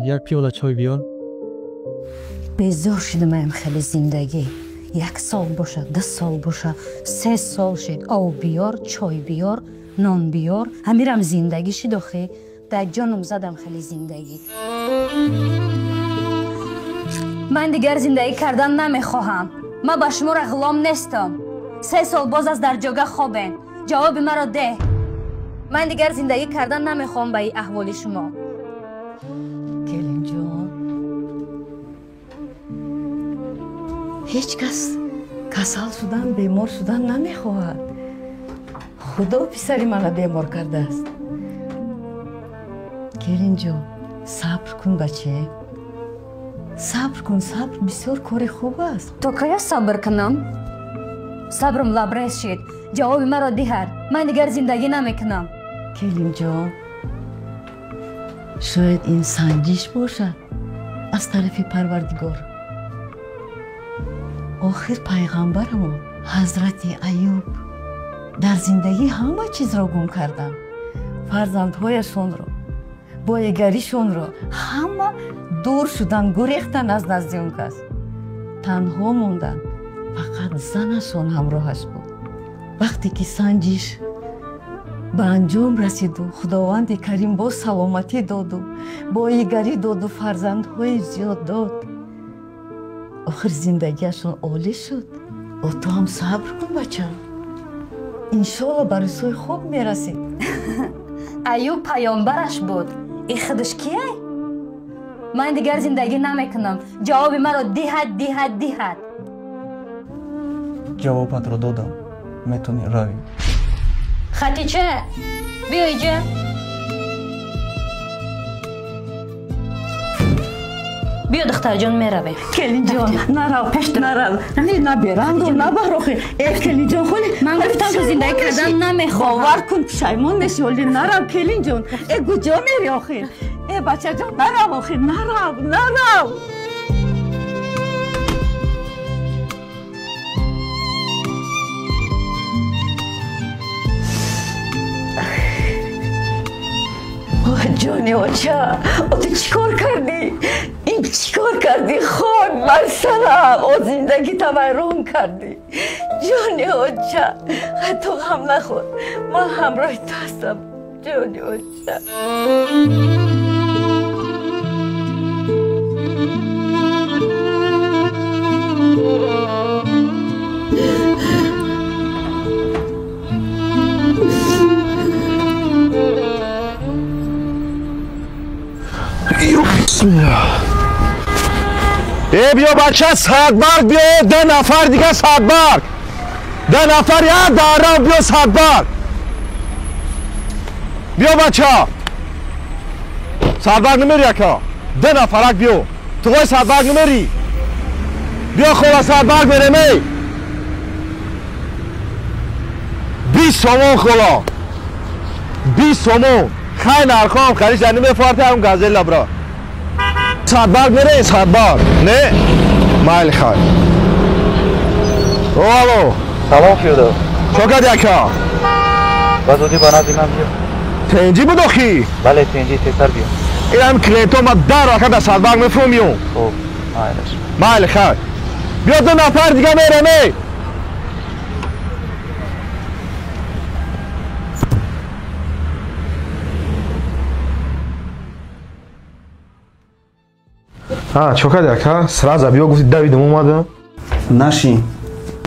Як пиёла чой биёр. Безор шудам хеле зиндагӣ. 1 сол бошад, 2 сол бошад, 3 сол шид. Об биёр, чой биёр, нон биёр. Ҳамирам зиндагӣ шид охи. Дар ҷоном задам хеле зиндагӣ. Ман дигар зиндагӣ кардан намехоҳам. Ман ба шуморо ғулом нестам. 3 сол боз аст дар ҷога хобен. Ҷавоби маро деҳ. Ман дигар зиндагӣ кардан намехоҳам ба ин аҳволи шумо. Келинҷон, ҳеҷ кас касал шудан, бемор шудан намехоҳад. Худо писари мана бемор кардааст. Келинҷон, сабр кун, баче. Сабр кун, сабр бисёр кори хуб аст. То кая сабр кунам? Сабрам лабрез шид. Ҷавоби маро диҳад. Ман дигар зиндагӣ намекунам. Келинҷон, шояд ин санҷиш бошад аз тарафи Парвардигор. Охир пайғамбарамон ҳазрати Аюб дар зиндагӣ ҳама чизро гум карданд. Фарзандҳояшонро, боигаришонро ҳама дур шуданд, гурехтанд аз назди он кас. Танҳо монданд, фақат занашон ҳамроҳаш буд. Вақте ки санҷиш ба анҷом расиду Худованди Карим боз саломатӣ доду, боигарӣ доду, фарзандҳои зиёд дод, охир зиндагиашон олӣ шуд. О, ту ҳам сабр кун, бачам. Иншоалло ба рӯзҳои хуб мерасӣ. Аюб паёмбараш буд. Ин худаш кие? Ман дигар зиндагӣ намекунам. Ҷавоби маро диҳад, диҳад, диҳад. Ҷавобатро додам. Метавонӣ равӣ. Хатича, биё иҷа. Биё, духтарҷон, меравем. Келинҷон, нарав, нарав. Наберанду, набар охи. Э, келинҷон, холи ман гуфтам, ки зиндагӣ кардан намехоҳам. Бовар кун, пушаймон мешӣ, оли нарав, келинҷон. Э, куҷо мери охи? Э, бачаҷон, нарав охи, нарав, нарав. Ҷони оча, о ту чӣ кор кардӣ? Ин чӣ кор кардӣ? Хок бар сарам, о зиндагита вайрон кардӣ. Ҷони оча, ту ғам нахӯр, ман ҳамроҳи ту ҳастам. Ҷони оча. Э, биё бача, садбарг биё, 2 нафар дига садбарг. 2 нафар як дара биё садбарг. Биё бача. Садбарг намери ака. 2 нафарак биё. Ту қой садбарг намери. Биё хола садбарг мерем эй. 20 сомон хола. 20 сомон. Хай нархом хариш намефарта ҳам газела бра. Садбарг мере, садбарг. Не? Майли хай. О, алло. Салом, Фирдавс. Чо кардӣ, ака? Ба зудӣ ба назди ман биё. Тенҷӣ буд охӣ? Бале, тенҷӣ, тезтар биё. Инам клиентҳо ма 10 рака дар садбарг мефурӯм миём. Хуб, майлаш. Майли хай. Биё 2 нафар дига мерем эй. Чо кардӣ, ака? Сразу биё гуфти, давидам омадам. Нашин.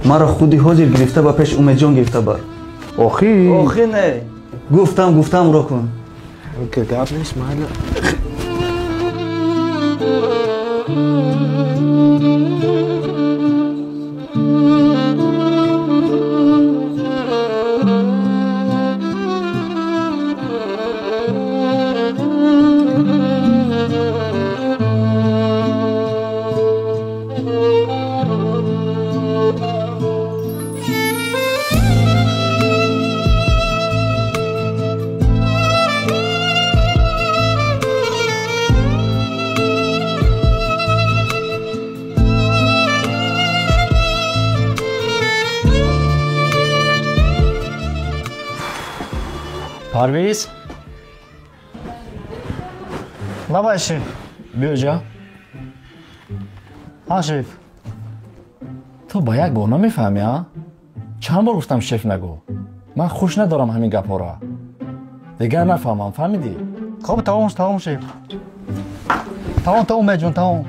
Маро худи ҳозир гирифта ба пеш Умедҷон гирифта бар. Охи? Охи не. Гуфтам, гуфтамро кун. Гап нест, майли. Парвиз? Лабайши. Биё ҷа. Ҳа, шеф. Ту ба як бор намефаҳмӣ, а? Чанд бор гуфтам шеф нагӯ. Ман хуш надорам ҳамин гапҳоро. Дигар нафаҳмам, фаҳмидӣ? Хоб, тамом, тамом, шеф. Тамом, тамом, Умедҷон, тамом.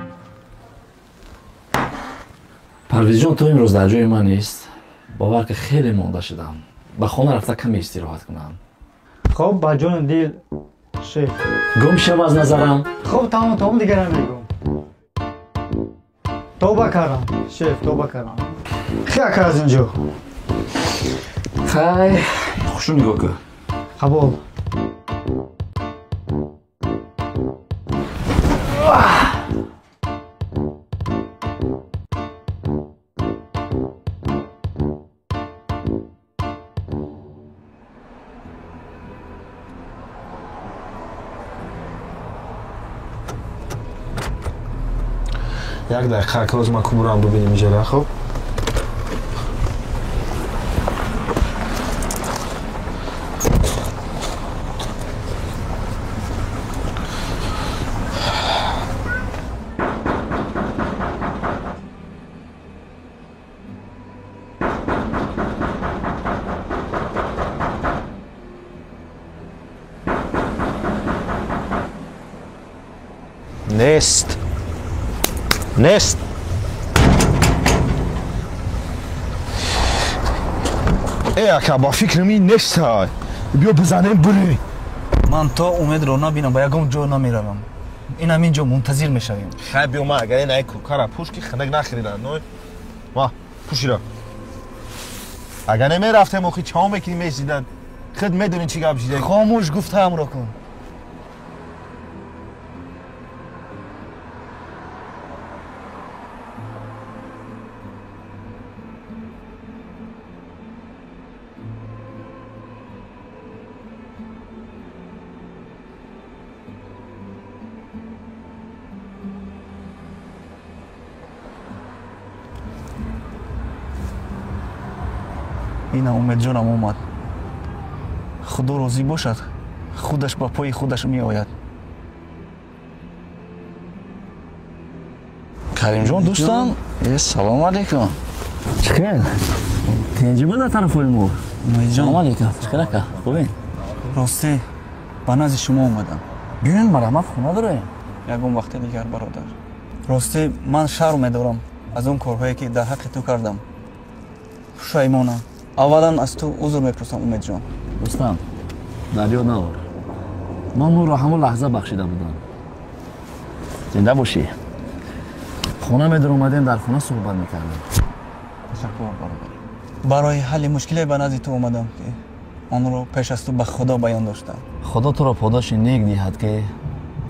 Парвизҷон, ту имрӯз дар ҷои ман нест. Бовар ки хеле монда шудам. Ба хона рафта каме истироҳат кунам. Хоб, ба ҷону дил, шеф. Гум шав аз назарам. Хоб, тамом, тамом, дигар намегӯм. Тавба кардам, шеф, тавба кардам. Хе ака аз инҷо. Хай, хушу нигоҳ кун. Қабул. Як дақиқа, ака, ҳозир ман кубурам бубинем иҷора, хоб? Нест. Нест. Э, ака, ба фикрам ин нест. Биё бизанем бурем. Ман то Умедро набинам ба ягон ҷо намеравам. Ин ҳамин ҷо мунтазир мешавем. Хай, биё, ман агар ин ай куркара пӯш ки хинак нахӯридан. Ной. Ма, пӯшира. Агар намерафтем, охи чао мекунӣ месидан. Худ медонӣ чӣ гап шида. Хомӯш, гуфтаамро кун. Ина Умедҷонам омад. Худо розӣ бошад, худаш ба пои худаш меояд. Каримҷон, дӯстам, салому алейкум. Чӣ хел? Тинҷӣ буд тарафҳои мо? Умедҷон. Салому алейкум. Чӣ хел, ака? Хубед? Ростӣ, ба назди шумо омадам. Биёен, марҳамат, хона дорем. Ягон вақти дигар, бародар. Ростӣ, ман шарм медорам аз он корҳое ки дар ҳаққи ту кардам. Пушаймонам. Аввалан аз ту узр мепурсам, Умедҷон. Дӯстам, дар ёд наор. Ман ӯро ҳамон лаҳза бахшида будам. Зинда бошӣ. Хона медаромадем, дар хона суҳбат мекардем. Ташаккур, бародар. Барои ҳалли мушкиле ба назди ту омадам ки онро пеш аз ту ба Худо баён доштам. Худо туро подоши нек диҳад ки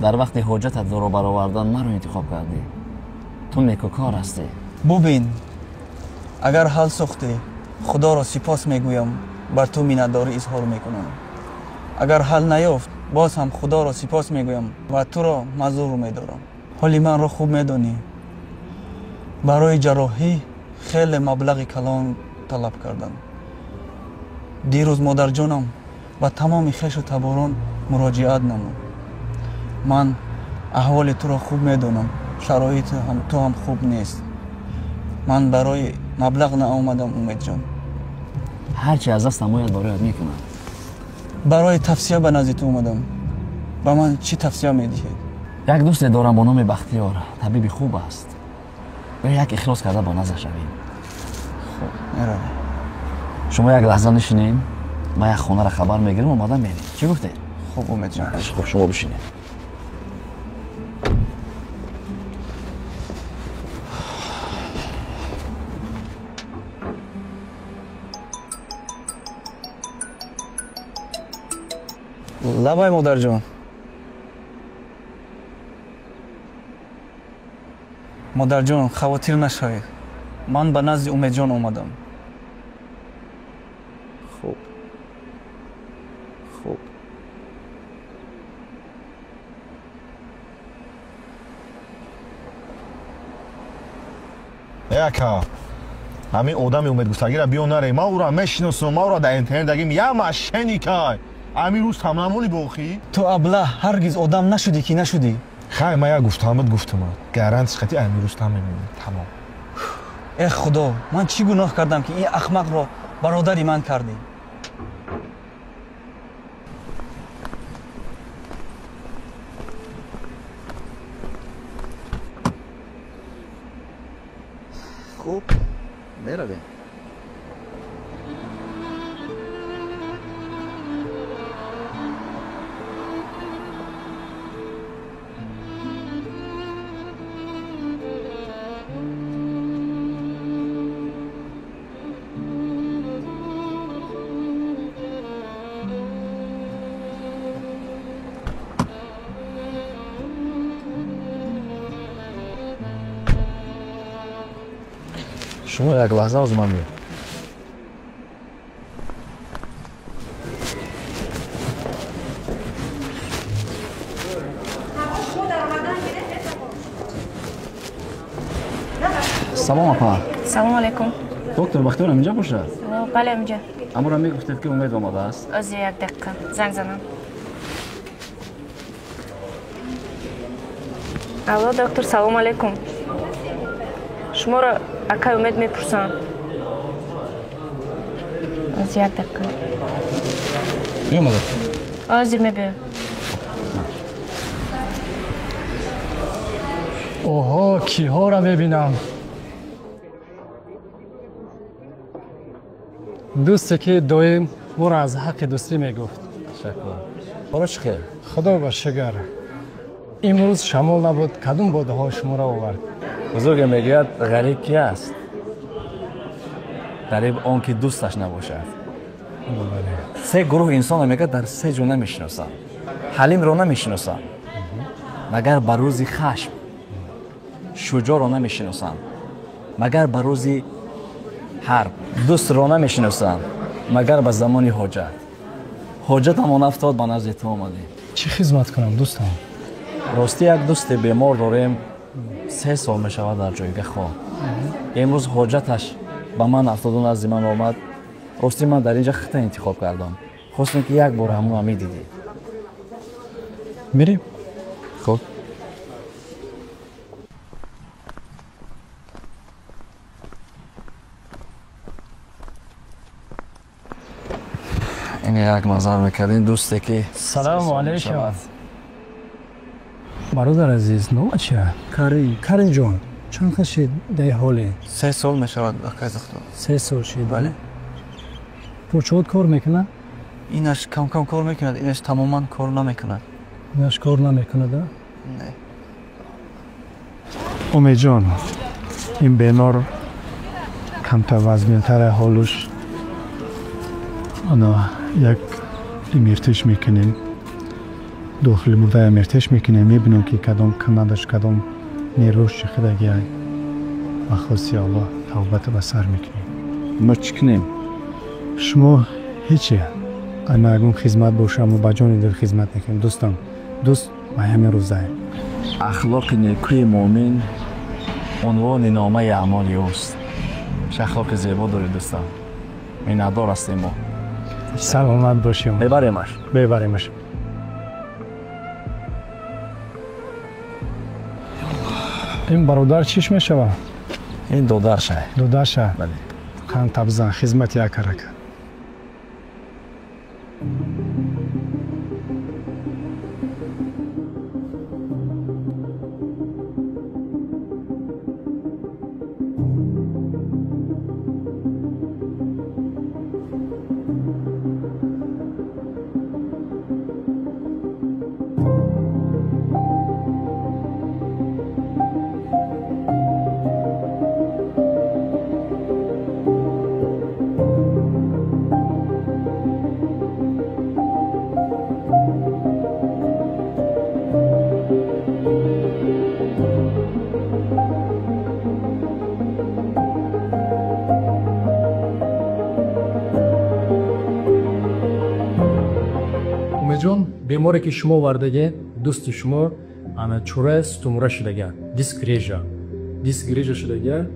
дар вақти ҳоҷатат ро баровардан маро интихоб кардӣ. Ту некукор ҳастӣ. Бубин, агар ҳал сохтӣ, Худоро сипос мегӯям, бар ту миннатдорӣ изҳор мекунам. Агар ҳал наёфт, боз ҳам Худоро сипос мегӯям ва туро мазур медорам. Ҳоли манро хуб медонӣ. Барои ҷарроҳӣ хеле маблағи калон талаб кардам. Дирӯз модарҷонам ба тамоми хешу таборон муроҷиат намуд. Ман аҳволи туро хуб медонам, шароити ту ҳам хуб нест. Ман барои маблағ наомадам, Умедҷон. Ҳарчи аз дастам ояд барояд мекунам. Барои тавсия ба назди ту омадам. Ба ман чӣ тавсия медиҳед? Як дӯсте дорам бо номи Бахтиёр, табиби хуб аст. Биё як ихлос карда ба назар шавем. Хуб, меравем. Шумо як лаҳза нишинем, ман як хонаро хабар мегирам, омада мерем. Чӣ гуфтед? Хуб, Умедҷон. Хуб, шумо бишинед. Лабай, модарҷон. Модарҷон, хавотир нашавед. Ман ба назди Умедҷон омадам. Хуб. Хуб. Э, ака, ҳамин одами умедгуфтагиро биё наре. Ман ӯро мешиносам, ман ӯро дар интернет дагим як мошенникай. Ҳамин рӯз там намонӣ бо охӣ? Ту аблаҳ, ҳаргиз одам нашудӣ ки нашудӣ. Хай, ман як гуфтамад гуфтам. Гарант хати Амир Рустам мемонем. Тамом. Э худо, ман чӣ гуноҳ кардам ки ин ахмақро бародари ман кардӣ? Хуб, меравем. Шумо як лаҳза аз ман биёед. Салом апа. Салом алейкум. Доктор Бахтиёр инҷа бошад? Бале, инҷа. Амура мегуфтед ки Умед омадааст. Ози як дақиқа занг занам. Алло, доктор, салом алейкум. Шуморо акай Умед мепурсам. Ози як дақиқа. Биёмада. Озир мебиём. Оҳо, киҳоро мебинам. Дӯсте ки доим моро аз ҳаққи дӯстӣ мегуфт. Ташаккур. Ҳоро чӣ хел? Худо ба шукр. Имрӯз шамол набуд, кадом бодҳо шуморо овард? Бузурге мегӯяд, ғариб ки аст? Ғариб он ки дӯсташ набошад. Се гурӯҳ инсонро мегӯяд дар се ҷо намешиносам. Ҳалимро намешиносам, магар ба рӯзи хашм. Шуҷоъро намешиносам, магар ба рӯзи ҳарб. Дӯстро намешиносам, магар ба замони ҳоҷат. Ҳоҷатамон афтод, ба назди ту омадем. Чӣ хизмат кунам, дӯстам? Ростӣ як дӯсти бемор дорем, 3 сол мешавад дар ҷойга хоб. Имрӯз ҳоҷаташ ба ман афтоду назди ман омад. Ростӣ ман дар инҷа хита интихоб кардам. Хостем ки як бор ҳамонро медидӣ. Мирем? Хуб. Ин як назар мекардем дӯсте ки. Салому алейкум. Бародар азиз, номат чия? Карим. Карим ҷон, чанд қад шид дар ҳоле? 3 сол мешавад, акай Захтор. 3 сол шид? Бале. Почоот кор мекунад? Инаш кам-кам кор мекунад, инаш тамоман кор намекунад. Инаш кор намекунад, а? Не. Умедҷон, ин бемор камтар вазминтар ҳолуш. Ана як эмиртиш мекунем. Дохили бурда эмиртиш мекунем, мебинем ки кадом канадаш, кадом нервош чӣ хидагиай. Ба хости Аллоҳ тавбата ба сар мекунем. Мо чӣ кунем? Шумо ҳечи. Ама ягон хизмат боша, мо ба ҷони дил хизмат мекунем. Дӯстам, дӯст ба ҳамин рӯзае. Ахлоқи некӯи муъмин унвони номаи аъмоли ӯст. Чӣ ахлоқи зебо дорӣ, дӯстам. Миннатдор ҳастем мо. Саломат бошем. Мебаремаш. Мебаремаш. Ин бародар чиш мешавад? Ин додарша. Додарша? Бале. Қан табзан, хизмати якарака. Беморе ки шумо овардаге, дӯсти шумо ана чӯра сутумура шудага, диск режа. Диск режа шудага,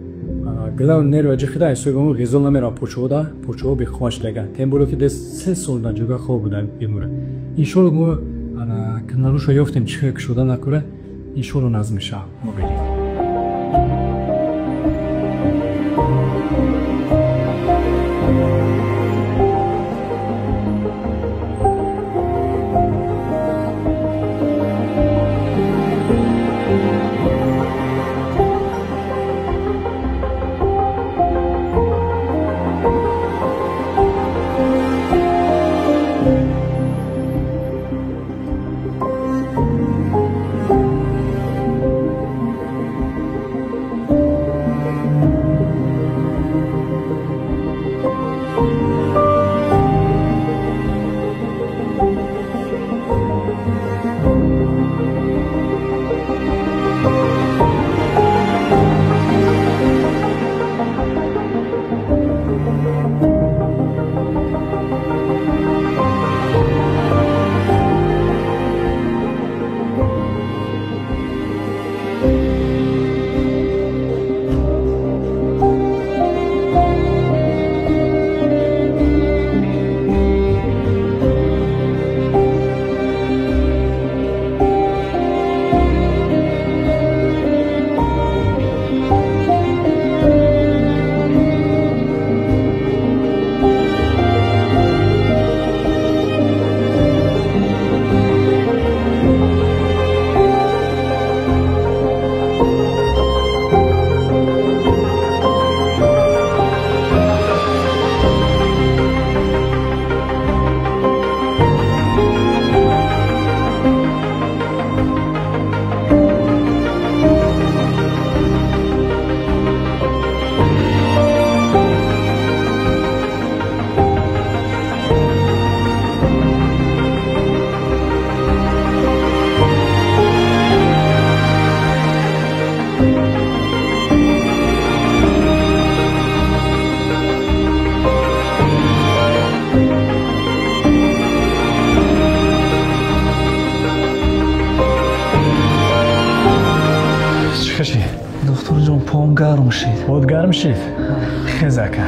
главн нерва ҷихида ҳисоби он ғизо намера почода, почоҳо бехова шудага. Тем более ки дес 3 сол дар ҷойга хоб буда бемора. Иншоалло мо ана каналушо ёфтем чӣ кушода накура. Иншоалло назм мешавад. Мубинем. Доктор ҷон, поам гарм шид. Под гарм шид? Хез ака.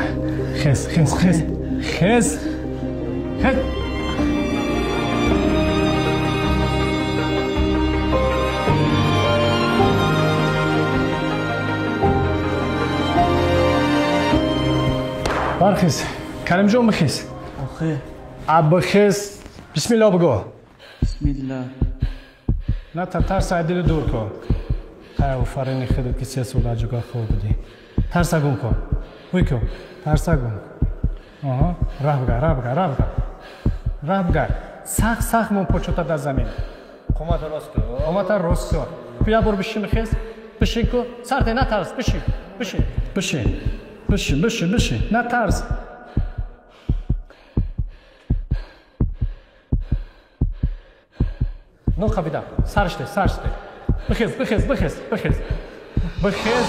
Хез, хез, хез. Хез. Хез. Бархез. Каримҷон, бихез. Охе. Абхез. Бисмилло бигӯ. Бисмилла. На тарса дили дур кун. Хай, офарини худат ки 3 сол дар ҷугар хоб будӣ. Тарса гум кун. Ҳуй кун. Тарса гум. Аҳа, раҳ бигар, раҳ бигар, раҳ бигар. Раҳ бигар. Сахт, сахт мон почота дар замин. Қомата рост кун. Қомата рост кун. Бия бор бишин хез. Бишин ку. Сарте натарс, бишин. Бишин. Бишин. Бишин, бишин, бишин. Натарс. Ну қабида. Сарште, сарште. Бихез, бихез, бихез, бихез. Бихез.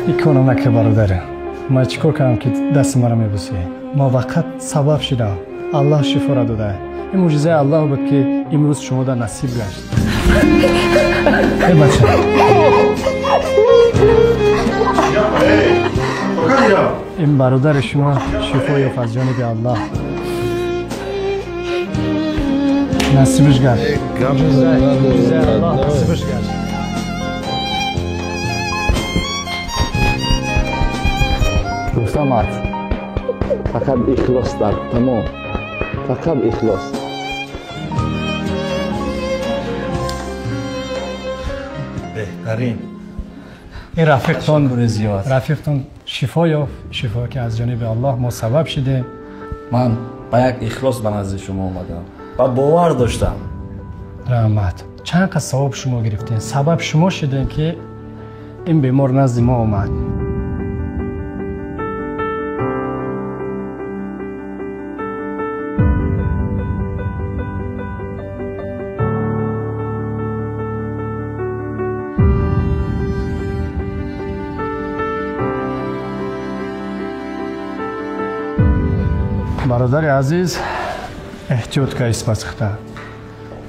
Иконам нака бародаре. Ман чӣ кор кардам ки дасти маро мебусӣ? Муваққат сабаб шидам. Аллоҳ шифора дода. Ин мӯъҷизаи Аллоҳ буд ки имрӯз шумо дар насиб гашт. Эй бача. Ин бародари шумо шифо ёфт аз ҷониби Аллоҳ. Насибиш гашт. Мӯъҷизаи Аллоҳ насибиш гашт. Рустамат, фақат ихлос дар тамом, фақат ихлос. Беҳтарин. Ин рафиқтон рафиқтон шифо ёфт, шифо ки аз ҷониби Аллоҳ мо сабаб шидем. Ман ба як ихлос ба назди шумо омадам ва бовар доштам. Раҳмат. Чанд қад савоб шумо гирифтем, сабаб шумо шидем ки ин бемор назди мо омад. Бародари азиз, эҳтиёт ка испасхта.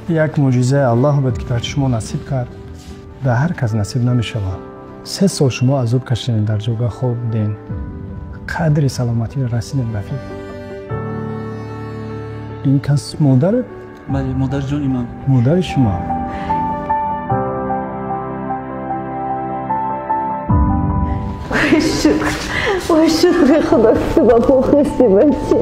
Як мӯъҷизаи Аллоҳ буд ки дар шумо насиб кард, дар ҳар кас насиб намешавад. 3 сол шумо азоб кашидед, дар ҷойгоҳ хоб будед. Қадри саломатиро расидем, рафиқ. Ин кас модар? Бале, модарҷони ман. Модари шумо. Ой, шукр, ой, шукри Худо, ки ту ба по хести, бача.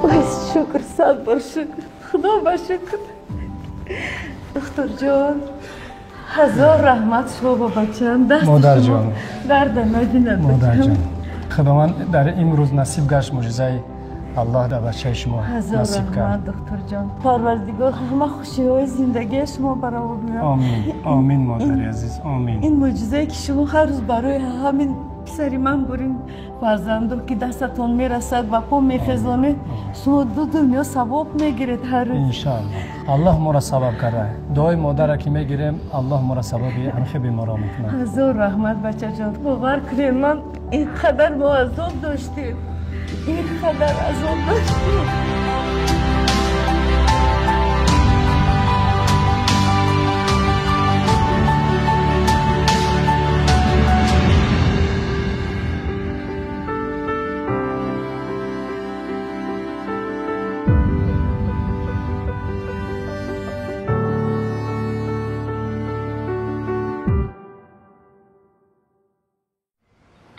Ой, шукр, сад бор шукр, Худо ба шукр. Духтурҷон, ҳазор раҳмат шумо ба бачаам. Модарҷон, дарда надинад. Модарҷон, худованд дар имрӯз насиб гашт, мӯъҷизаи аллоҳ дар бачаи шумо насиб кард. Духтурҷон, парвардигор ҳама хушиҳои зиндагии шумо баровар биёрад. Омин, омин, модари азиз, омин. Ин мӯъҷизае ки шумо ҳар рӯз барои ҳамин писари ман бурин, фарзандо ки дастатон мерасад ба по мехезонед, шумо ду дунё савоб мегиред ҳар рӯз. Иншоаллоҳ. Аллоҳ моро сабаб карда. Дуои модарро ки мегирем, аллоҳ моро сабаби ҳамхе беморо мекунад. Ҳазор раҳмат, бачаҷон. Бовар кунед, ман ин қадар мо азоб доштем, ин қадар азоб доштем.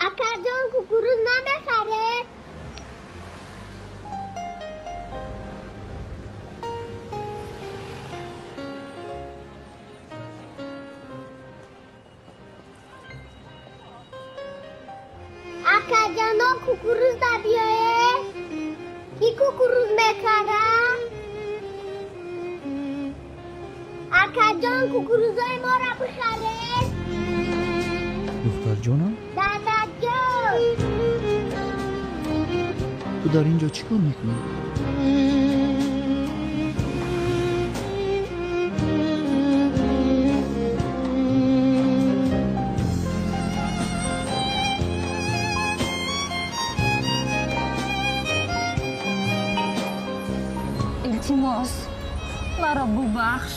Акаҷон, кукуруз намехаред? Акаҷоно, кукуруз набиёед? Ки кукуруз мехарад? Акаҷон, кукурузои моро бихаред. Духтарҷонам? Дадаҷон! Ту дар ин ҷо чӣ кор мекунӣ? Илтимос, маро бубахш.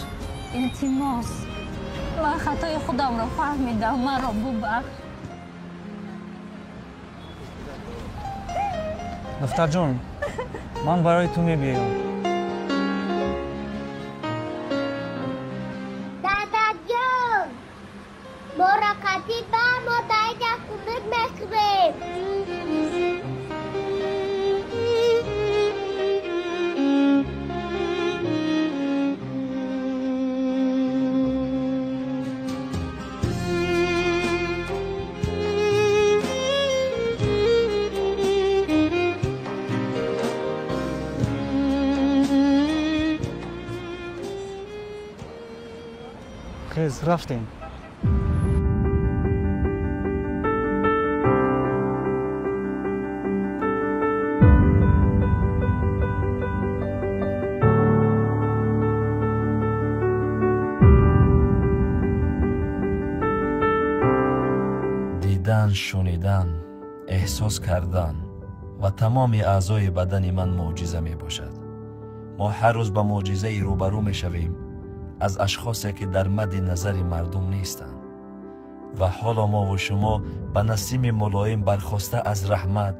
Илтимос, ман хатои худамро фаҳмидам, маро бубахш. Духтарҷон, ман барои ту мебиёям. Дадаҷон, моро қатӣ ба мо дар инҷа хунук мехӯрем. Хез, рафтем. Дидан, шунидан, эҳсос кардан ва тамоми аъзои бадани ман мӯъҷиза мебошад. Мо ҳар рӯз ба мӯъҷизаи рӯбарӯ мешавем аз ашхосе ки дар мадди назари мардум нестанд. Ва ҳоло мову шумо ба насими мулоим бархоста аз раҳмат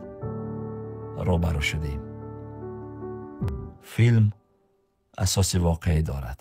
рӯбарӯ шудем. Филм асоси воқеӣ дорад.